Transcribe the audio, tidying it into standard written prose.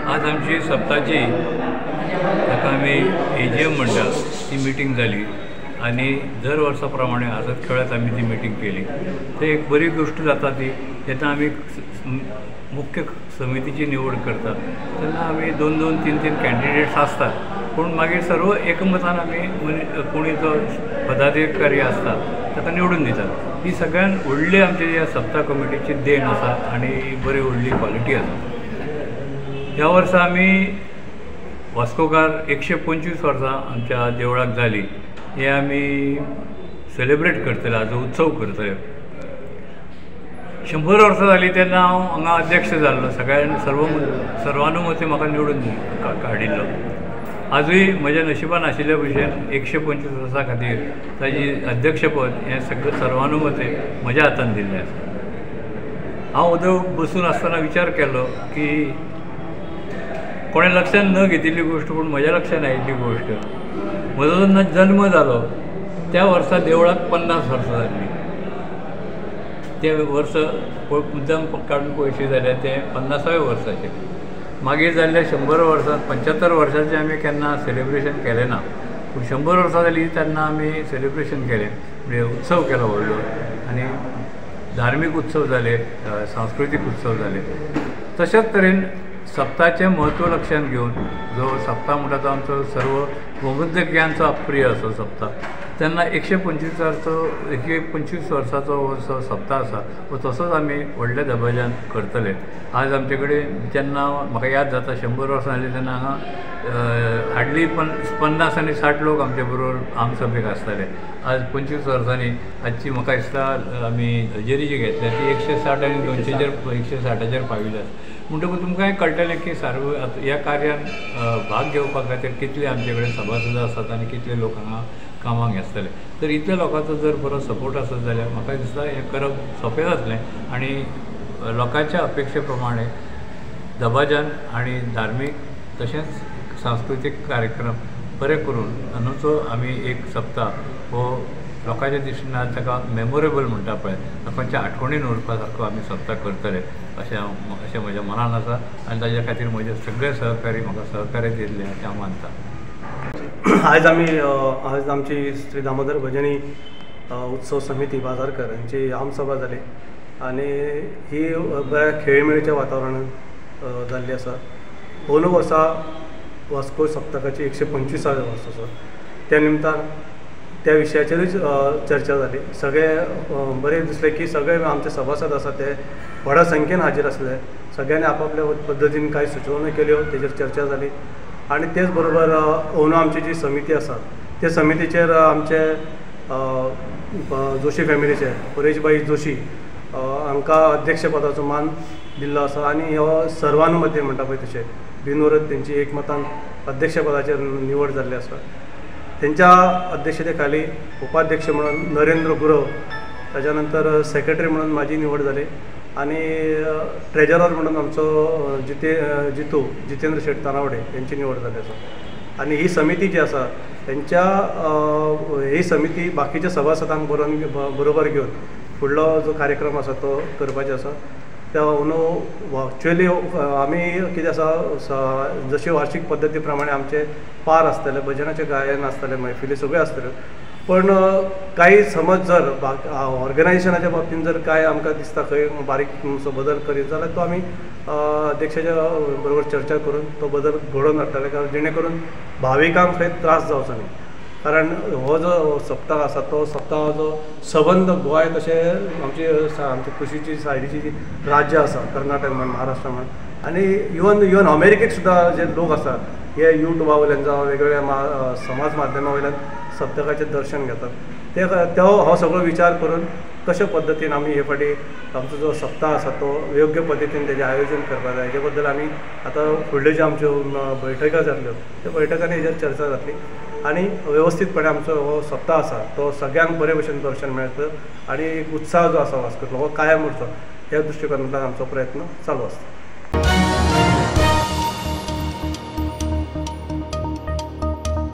आज आमची सप्ताची ताका आमी AGM म्हणटा ती मिटींग जाली आनी दर वर्सा प्रमाणे आझाद खेळात आमी ती मिटींग केली. ते एक बरी गोश्ट जाता ती जेन्ना आमी मुख्य समितीची निवड करतात तेन्ना आमी 2-2, 3-3 कॅन्डिडेट्स आसतात, पूण मागीर सर्व एकमतान आमी कोणी जो पदाधिकारी आसता ताका निवडून दितात. ही सगळ्यान व्हडली आमची ह्या सप्ता कमिटीची देण आसा आनी बरी व्हडली क्वॉलिटी आसा. ह्या वर्सा आमी वास्कोकार 125 वर्सां आमच्या देवळाक जाली हे आमी सेलिब्रेट करतले, आज उत्सव करतले. 100 वर्सां जाली तेन्ना हांव हांगा अध्यक्ष जाल्लो, सगळ्यां सर्वानुमते म्हाका निवडून काडिल्लो. आजूय म्हज्या नशिबान आशिल्ल्या भशेन 125 वर्सां खातीर ताजी अध्यक्षपद हें सगळें सर्वानुमते म्हज्या हातान दिल्लें आसा. हांव उदय बसून आसतना विचार केलो की कोणें लक्षान न घेतिल्ली गोश्ट पूण म्हज्या लक्षान आयिल्ली गोश्ट, म्हजो जेन्ना जल्म जालो त्या वर्सा देवळाक 50 वर्सां जाल्लीं. ते वर्स मुद्दाम काडून पयशे जाल्यार तें 50व्या वर्साचें. मागीर जाल्ल्या 100 वर्सां 75 वर्साचें आमी केन्ना सेलिब्रेशन केलें ना, पूण 100 वर्सां जालीं तेन्ना आमी सेलिब्रेशन केलें, म्हणजे उत्सव केलो व्हडलो आनी धार्मीक उत्सव जाले, सांस्कृतीक उत्सव जाले. तशेंच तरेन सप्ताचें म्हत्व लक्षांत घेवन जो सप्ता म्हणटा तो आमचो सर्व गोमंतकीयांचो प्रिय असो सप्ता, तेन्ना 125 वर्साचो हो सप्ता आसा हो तसोच आमी व्हडल्या दबाज्यान करतले. आज आमचे कडेन जेन्ना म्हाका याद जाता 100 वर्सां जालीं तेन्ना हांगा हार्डली 50 आनी 60 लोक आमचे बरोबर आमसभेक आसताले. आज 25 वर्सांनी आजची म्हाका दिसता आमी हजेरी जी घेतल्या ती 160 आनी 200चेर 160चेर पाविल्ली आसा. म्हणटकूच तुमकां कळटलें की सार्व ह्या कार्यान भाग घेवपा खातीर कितले आमचे कडेन सभासद आसात आनी कितले लोक हांगा कामाक आसतले. तर इतल्या लोकांचो जर बरो सपोर्ट आसत जाल्यार म्हाका दिसता हें करप सोंपें जातलें आनी लोकांच्या अपेक्षे प्रमाणे दबाज्यान आनी धार्मीक तशेंच सांस्कृतीक कार्यक्रम बरे करून अंदूचो आमी एक सप्ता हो लोकांच्या दृश्टीन ताका मेमोरेबल म्हणटा पळय, लोकांच्या आठवणीन उरपा सारको आमी सप्ता करतले अशें हांव अशें म्हज्या मनान आसा आनी ताज्या खातीर म्हजे सगळे सहकारी म्हाका सहकार्य दिल्लें अशें हांव मानता. आयज आमी आज आमची श्री दामोदर भजनी उत्सव समिती बाजारकर यांची आमसभा जाली आनी ही बऱ्या खेळमेळीच्या वातावरणांत जाल्ली आसा. अंदू वर्सा वास्को सप्तकाची 125व्या वर्स आसा, त्या निमतान त्या विशयाचेरूच चर्चा जाली. सगळे बरें दिसलें की सगळे आमचे सभासद आसा ते व्हडा संख्येन हाजीर आसले, सगळ्यांनी आपापल्या पद्दतीन कांय सुचोवण्यो केल्यो, तेजेर चर्चा जाली. आनी तेच बरोबर अंदू आमची जी समिती आसा त्या समितीचेर आमचे जोशी फॅमिलीचे परेशभाई जोशी हांकां अध्यक्षपदाचो मान दिल्लो आसा आनी हो सर्वानुमते म्हणटा पळय तशें बिनविरोध तेंची एकमतान अध्यक्षपदाचेर निवड जाल्ली आसा. तेंच्या अध्यक्षते खाली उपाध्यक्ष म्हणून नरेंद्र गुरव, ताच्या नंतर सेक्रेटरी म्हणून म्हाजी निवड जाली आनी ट्रेजरर म्हणून आमचो जितेंद्र शेट तानावडे यांची निवड जाल्ली आसा. आनी ही समिती जी आसा तेंच्या ही समिती बाकीच्या सभासदांक बरोबर घेवन फुडलो जो कार्यक्रम आसा तो करपाचो आसा. त्या अंदू एक्चुअली आमी कितें आसा जशी वार्षीक पद्दती प्रमाणे आमचे पार आसतले, भजनाचें गायन आसतलें, मैफिली सगळ्यो आसतल्यो, पण काही समज जर ऑर्गनायझेशनाच्या बाबतींत जर काय आमकां दिसता खंय बारीक बदल करीत जाल्यार तो आमी अध्यक्षाच्या बरोबर चर्चा करून तो बदल घडोवन हाडटले, कारण जेणे करून भाविकांक खंय त्रास जावचो न्ही. कारण हो जो सप्तक आसा तो सप्तक जो सबंद गोंय तशें आमची आमची कुशीची सायडीची जी राज्य आसा कर्नाटक म्हण, महाराष्ट्र म्हण आनी इवन अमेरिकेक सुद्दां जे लोक आसा हे युट्यूबा वयल्यान जावं वेगवेगळ्या समाज माध्यमा वयल्यान सप्तकाचें दर्शन घेतात. ते तो हो सगळो विचार करून कशे पद्दतीन आमी हे फाटी आमचो जो सप्ताह आसा तो योग्य पद्दतीन तेजें आयोजन करपाक जाय. हेजे बद्दल आमी आतां फुडल्यो ज्यो आमच्यो बैठका जातल्यो त्या बैठकांनी हेजेर चर्चा जातली आनी वेवस्थीतपणे आमचो हो सप्ताह आसा तो सगळ्यांक बरे भशेन दर्शन मेळटा आनी एक उत्साह जो आसा वास्कोतलो हो कायम उरचो ह्या दृश्टिकोनांतल्यान आमचो प्रयत्न चालू आसता.